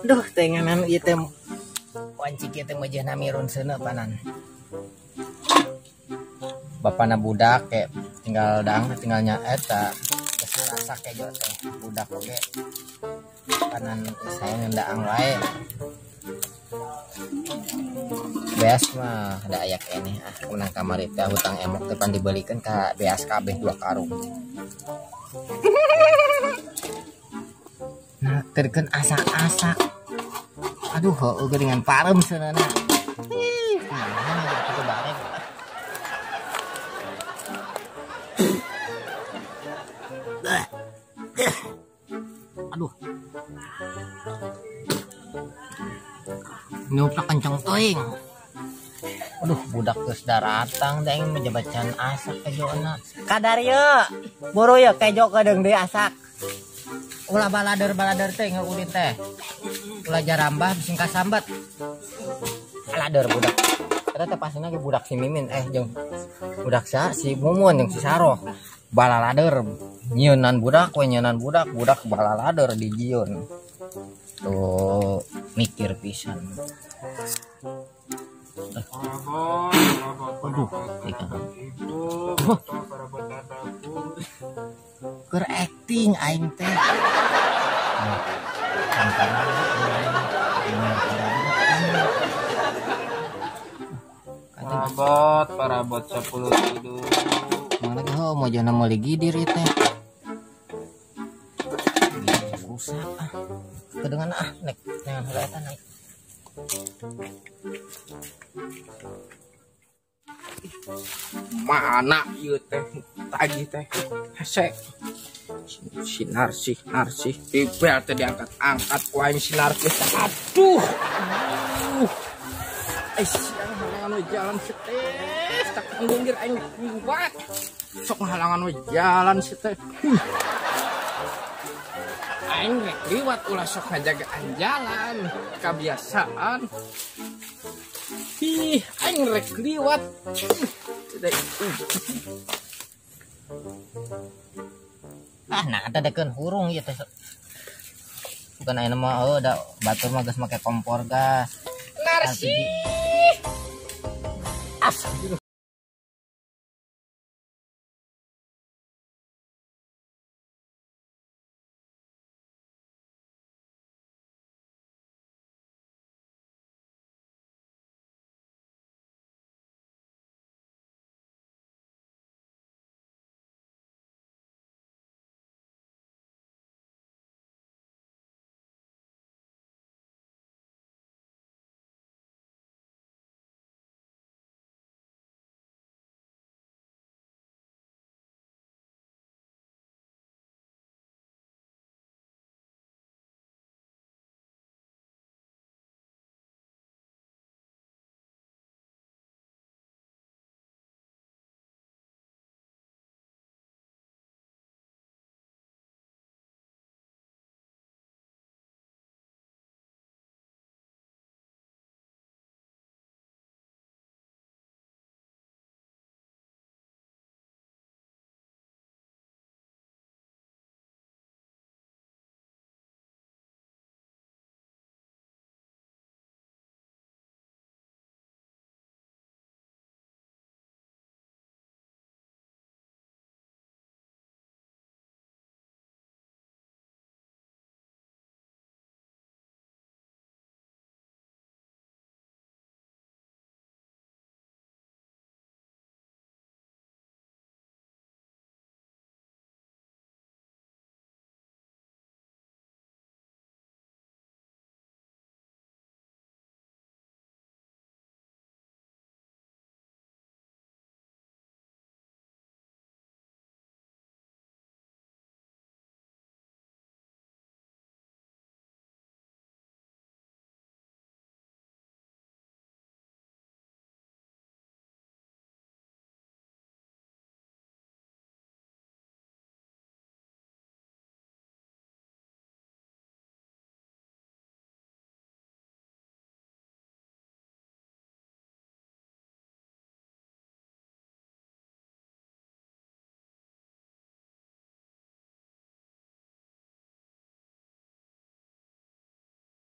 Duh, tenganan ieu teh wanci kieu teh meujeuna mirun seuneu panan. Bapana budak ke tinggal dang tinggal nya eta geus rasa kejo teh budak oge panan saya ngendaang wae. Beas mah ada aya keneh ah menang kamari teh hutang emok teh pan dibelikeun ka beas kabeh 2 karung. Nah, terkeun asak-asak. Aduh, heueuh geuningan parem seunana. Ih, kumaha atuh bareng. Aduh. Nyuplak kenceng teuing. Aduh, budak geus daratang da aing menjabatcan asak kejona. Kadar ye, buru ye kejo kedeung deui asak. Ulah balader-balader teh ngeuulin teh. Ulah jarambah bising kasambat. Balader budak. Eta teh pasina ge budak si Mimin jeung budak sa si Mumun jeung si Saroh. Balalader nyieunnan budak we nyieunnan budak, budak balalader dijieun. Tuh mikir pisan. Aduh, keur acting aing teh. Parabot, parabot 10 tidur. Mana ge heuh mojona meuli gidir ieu teh. Rusak ah. Kedengan ah nek neangan heula eta naik. Mana ieu teh tagih teh hese sinar sih narsih dibel teh diangkat-angkat ku aing sinar teh. Aduh, aduh, siang halangan we jalan si teh tak minggir aing kuat sok halangan we jalan si teh. Aing rek liwat ulah sok ngajagaan jalan kebiasaan. Ih, aing rek liwat. Ah, nah eta dekeun hurung ieu teh. Bukan ayeuna mah heuh da batur mah geus make kompor gas. Narsi. Astagfirullah.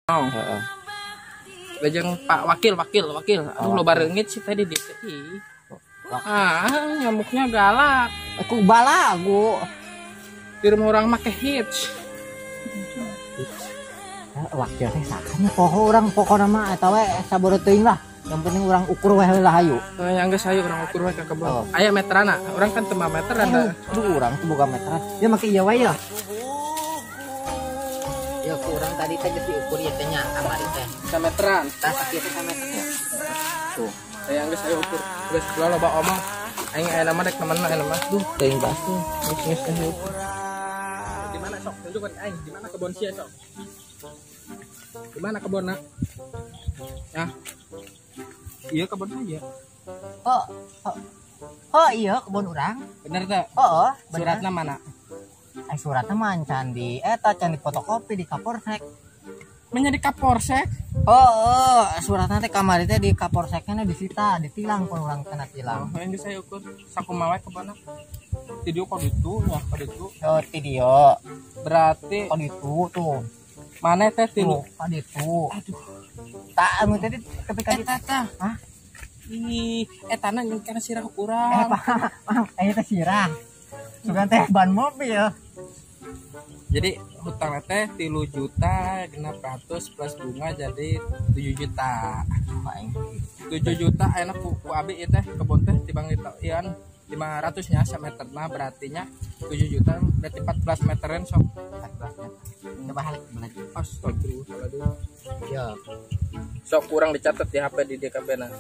Heeh. Lajeng Pak Wakil, wakil, wakil. Aduh, Oh. loba reungit sih tadi di ih. Ah, nyamuknya galak. Aku balagu. Di rumah orang make hits. Wakil teh sakanya poho urang pokona mah eta we saboro teuing lah. Yang penting urang ukur we heula hayu. Yang geus hayu urang ukur we ka kebon. Oh. Aya meterana. Urang kan teu meter ada. Aduh, urang tuh boga meteran. Ya make ieu we ya. Ya ku urang tadi teh geus diukur ieu teh nya kamari teh. Sameteran. Tah sakieu teh sameter ya. Tuh. Yang geus hayu ukur. Geus ulah loba omong. Aing aya nama rek temen aya nama. Duh, teuing basuh. Geus geus hayu ukur. Di mana sok? Tunjukkan aing di mana kebon sia sok. Di mana kebonna? Ya. Iya kebon saya. Oh, oh. Oh iya kebon urang. Bener teh? Oh, bener. Suratna mana? Suratna mah can di eta can di fotokopi di Kapolsek. Menjadi Kapolsek? Oh, suratna teh kamari teh di Kapolseknya disita, ditilang pun urang kena tilang. Oh, yang geus saya ukur sakumaha we kebonna? Ti dieu ka ditu nya ka ditu. Oh, ti dieu. Berarti ka ditu tuh. Mana teh tilu? Ka ditu. Aduh. Tak anu teh tepi ka ditu. Eta tah. Hah? Ih, etana jeung kana sirah urang. Pak, aya teh sirah. Sugan teh ban mobil. Jadi hutang teh 3.600.000 plus bunga jadi 7 juta. 7 juta enak ku abi ieu teh kebon teh tibang ieu 500 nya sameterna berarti nya 7 juta berarti 14 meteran sok. 14 meter. Coba halik belajar. Astagfirullahaladzim. Ya. Sok kurang dicatat di HP di DKB na.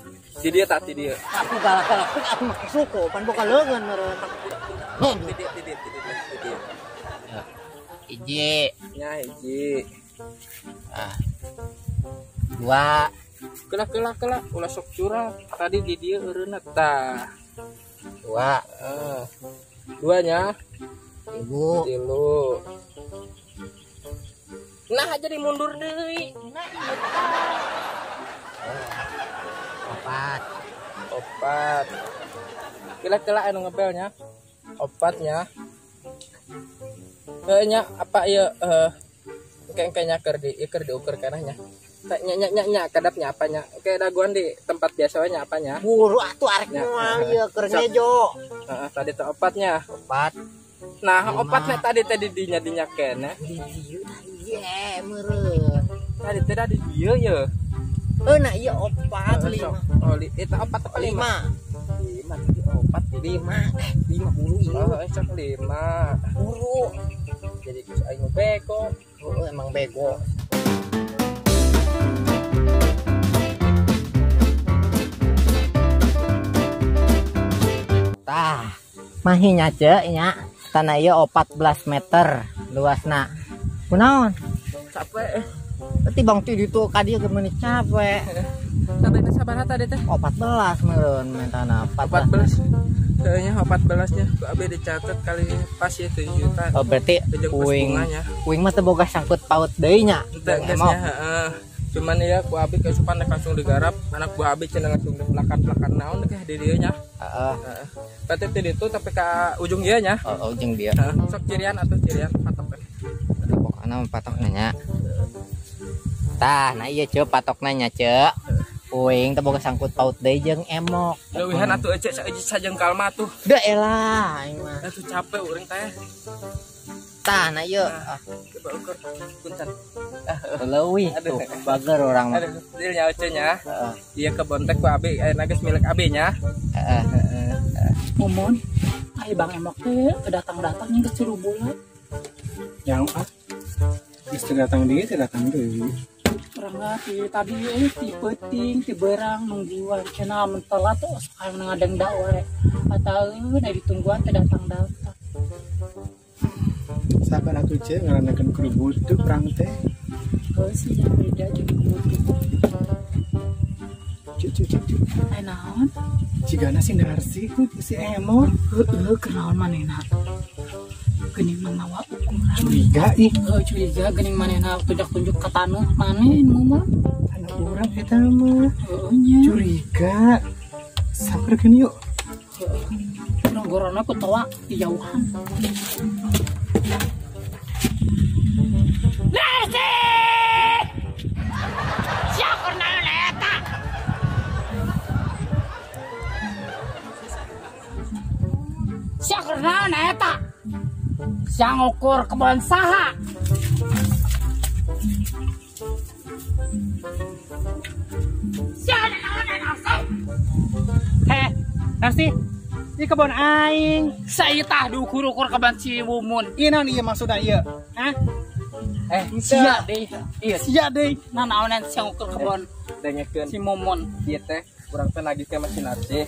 Di dia tak di dia. Aku galak-galak aku make suku pan boga leungeun meureun. Di dia di dia di dia di dia. Ya. Hiji. Nya hiji. Ah. Dua. Kela kela kela ulah sok curang. Tadi di dia eureunna tah. Dua. Duanya. Ibu. Tilu. Nah jadi mundur deui. Nah iya. Opat. Opat. Kela-kela anu ngebelnya. Opatnya. Nya apa ieu engke-engke keur di ieu keur diukur kanahnya. Nya nya nya nya kadapnya apanya. Oke daguan di tempat biasa we nya apanya. Buru atuh arek moal ieu keur ngejo. Heeh, tadi teh opatnya. Opat. Nah, opatnya tadi teh di dinya dinya keneh. Di dieu tadi ye meureun. Tadi teh di dieu ye. Nah ieu opat lima. Oh, eta opat apa lima? Lima tadi opat lima. Lima buru ieu. Oh, sok lima. Buru. Jadi geus aing bego. Oh, emang bego. Tah, mahinya cek nya. Tanah ieu 14 meter luasna. Kunaon? Capek. Berarti bang ti ditu ka dieu ge meuni capek. Tadi teh sabaraha tadi teh? 14 meureun mentana 14. Kayaknya 14 nya ku abi dicatat kali pas ya 7 juta. Oh, berarti kuing. Kuing mah teu boga sangkut paut deui nya. Teu geus nya heeh. Cuman ya ku abi kesupan langsung digarap, anak buah abi cenah langsung dipelakan-pelakan naon teh di dieu nya. Heeh. Berarti ti ditu tapi ka ujung ieu nya. Oh, ujung dieu. Heeh, sok cirian atuh cirian patok. Pokokna mah patokna nya. Tah, nah ieu ceu patokna nya ceu. Uing teu boga sangkut paut deui jeung emok. Leuwihan atuh ece sajengkal mah tuh. Deuh elah aing mah. Atuh capek urang teh. Tah, nah ieu. Coba ukur punten. Leuwih tuh bager urang mah. Aduh, deal nya ece nya. Heeh. Ieu kebon teh ku abi ayeuna geus milik abi nya. Heeh. Mumun, ai Bang Emok teh datang-datang geus 3 bulan. Yang ah. Geus teu datang deui, teu datang deui. Urang ti tadi ti peuting ti berang nungguan cenah mun telat tuh sok hayang ngadengda wae. Ataeun aya ditungguan teh datang-datang. Sabar atuh ce ngarandakeun kurubutu perang teh. Heuh sih nya beda jeung kurubutu. Cuk cuk cuk. Ai naon? Cigana si Narsi si Emok. Heueuh kunaon manehna? Geuning mamawa ukuran. Curiga ih. Heuh curiga geuning manehna tunjuk-tunjuk ka taneuh maneh nu mah. Taneuh urang eta mah. Heueuh nya. Curiga. Samperkeun yuk. Heueuh. Urang gorona ku toa di jauhan. Narsi! Sia ngukur kebon saha? Sia naonan Narsi? Heh, Narsi, ini kebon aing. Saitah diukur-ukur kebon si Mumun. Ieu naon ieu maksudna ieu? Hah? Sia deui. Iya. Sia deui. Nah, naonan sia ngukur kebon dengekeun si Mumun. Ieu teh urang teh nagih ka si Narsi.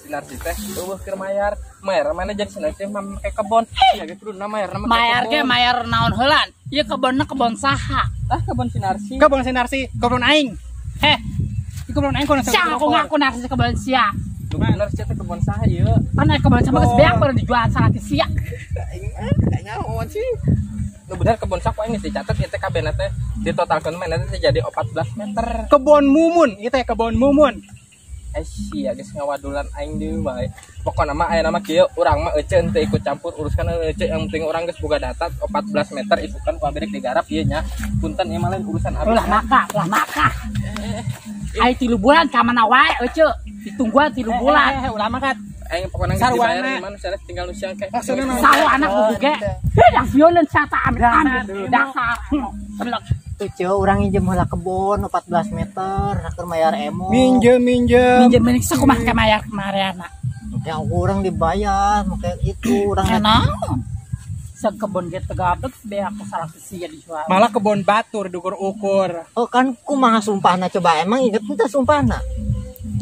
Si Narsi teh eueuh keur mayar. Mayar mana jadi si Narsi mah make kebon. Sia ge kuduna mayar make Mayar ge mayar naon heulan? Ieu kebonna kebon saha? Ah, kebon si Narsi. Kebon si Narsi, kebon aing. Heh, kebon aing kono sia aku ngaku Narsi kebon sia. Lu bener sia teh kebon saha ieu? Kan aya kebon sama geus beak baru dijual salah ti sia. Aing mah nyahoan sih. Nu bener kebon sak aing geus dicatet ieu teh kabehna teh ditotalkeun mah teh jadi 14 meter. Kebon Mumun, ieu teh kebon Mumun. Sia geus ngawadulan aing deui wae. Pokona mah aya nama kieu urang mah ece henteu ikut campur uruskan ece yang penting urang geus boga data 14 meter isukan ku abdi digarap ieu nya. Punten ieu mah lain urusan abdi. Ulah maka, Ai 3 bulan ka mana wae ece. Ditungguan 3 bulan. Ulah makat. Aing pokona geus dibayar ieu mah nu tinggal nu siang ke. Sarwana kudu ge. Heh, yang sieun sia ta ambil dasar. Tuh ceu urang nginjem heula kebon 14 meter keur mayar emo. Minjem. Minjem sakumaha ka mayar kemariana. Ya urang dibayar make itu urang naon. Sa kebon ge teu gablek beak salah sia dijual. Malah kebon batur diukur-ukur. Oh kan kumaha sumpahna coba emang inget teu sumpahna?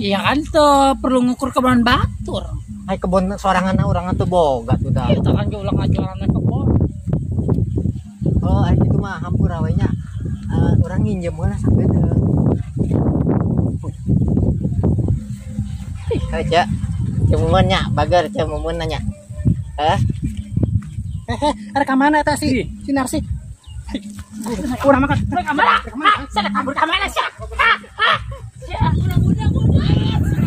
Iya kan teu perlu ngukur kebon batur. Ai kebon sorangan urang teu boga tuh dah. Ieu kan ge ulah ngajualan kebon. Oh ai kitu mah hampura we nya. Urang nginjem heula sakedeung. Heh, Cek. Cek Mumun nya, bager Cek Mumun nanya. Heh. Arek ka mana eta si? Si Narsi. Urang makan. Arek ka mana? Sia kabur ka mana sia? Hah? Sia urang udah.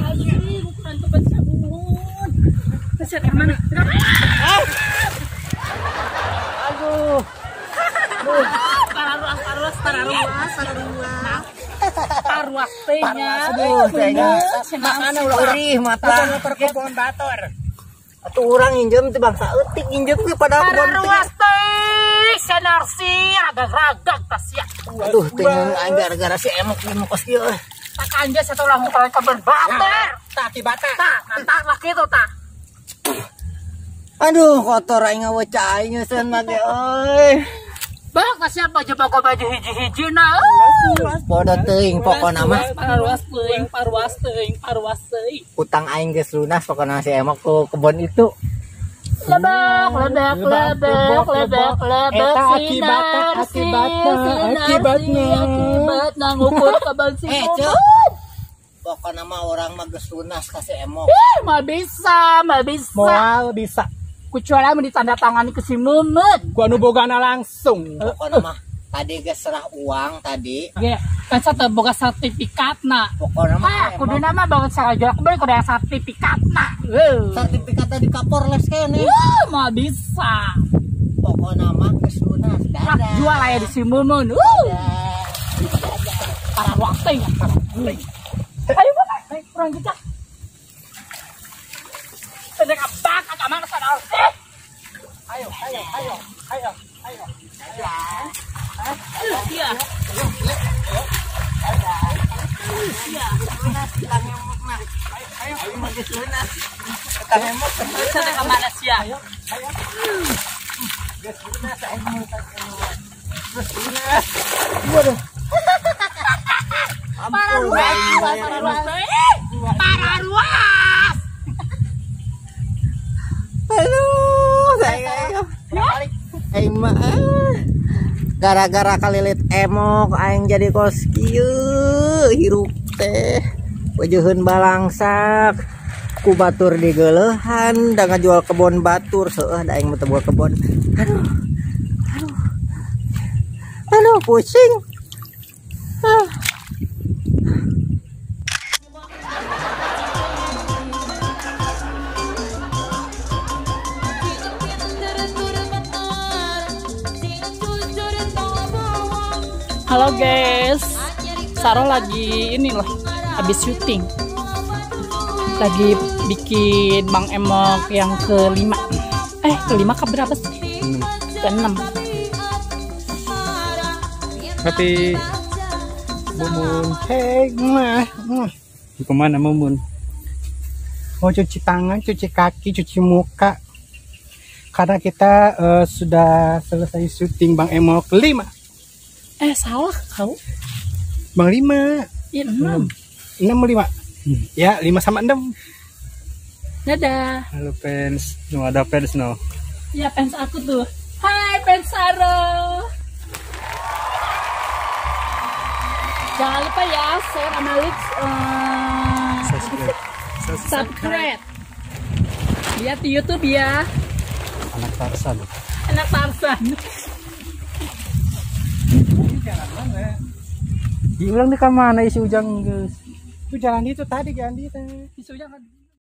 Anjing, ukuran kebon sia Mumun. Sia ka mana? Aduh. Paruas teh nya. Aduh, makana ulah urih mata kebon batur. Atuh urang nginjem teh bangsa eutik nginjem ge pada kebon teh. Paruas teh sia Narsi ragag-ragag tas sia. Aduh, teh aing gara-gara si emok ieu kos ieu. Tak anja satu ulah ngukuran kebon batur. Tah kibata. Tah, nantang lah kitu tah. Aduh, kotor aing ngaweca aing ngeuseun mah ge euy. Bang, siapa aja bawa baju hiji-hiji nah. Bodoh teuing pokona mah. Paruas teuing. Utang aing geus lunas pokona si emok ku kebon itu. Lebek. Eta akibatna ngukur kebon si Mumun. Pokona mah urang mah geus lunas ka si emok. Mah bisa. Moal bisa. Kecuali mun ditandatangani ke si Mumun. Gua nu bogana langsung. Pokona mah tadi geus serah uang tadi. Ge, kan teu boga sertifikatna. Pokona mah kuduna mah banget saja kebon kudu aya sertifikatna. Sertifikatna di Kapolres kene. Mah bisa. Pokona mah geus lunas. Dadah. Jual aya di si Mumun. Para waktu ya, para. Ayo bapak, kurang kita. Sedek apa ka mana sana? Ayo. Iya. Para ruas. Aduh, saya aing mah gara-gara kalilit emok aing jadi kos kieu hirup teh wajeuheun balangsak ku batur digeuleuhan da ngajual kebon batur seueuh da aing mah teu boga kebon. Aduh. Aduh pusing. Halo guys, Saro lagi ini loh, habis syuting, lagi bikin Bang Emok yang kelima. Kelima ke berapa sih? ke-6. Happy Mumun. Hei, mah. Kemana Mumun? Mau cuci tangan, cuci kaki, cuci muka. Karena kita sudah selesai syuting Bang Emok 5. Salah kau. Bang 5. Iya, 6. 6 5. Ya, 5 sama 6. Dadah. Halo fans. No, ada fans no. Ya, fans aku tuh. Hai fans Saro. Jangan lupa ya share sama like, subscribe. Lihat di YouTube ya. Anak Tarsan. Anak Tarsan. Jalan mana? Diulang di mana isi Ujang, guys? Itu jalan itu tadi, jalan itu. Isi Ujang kan.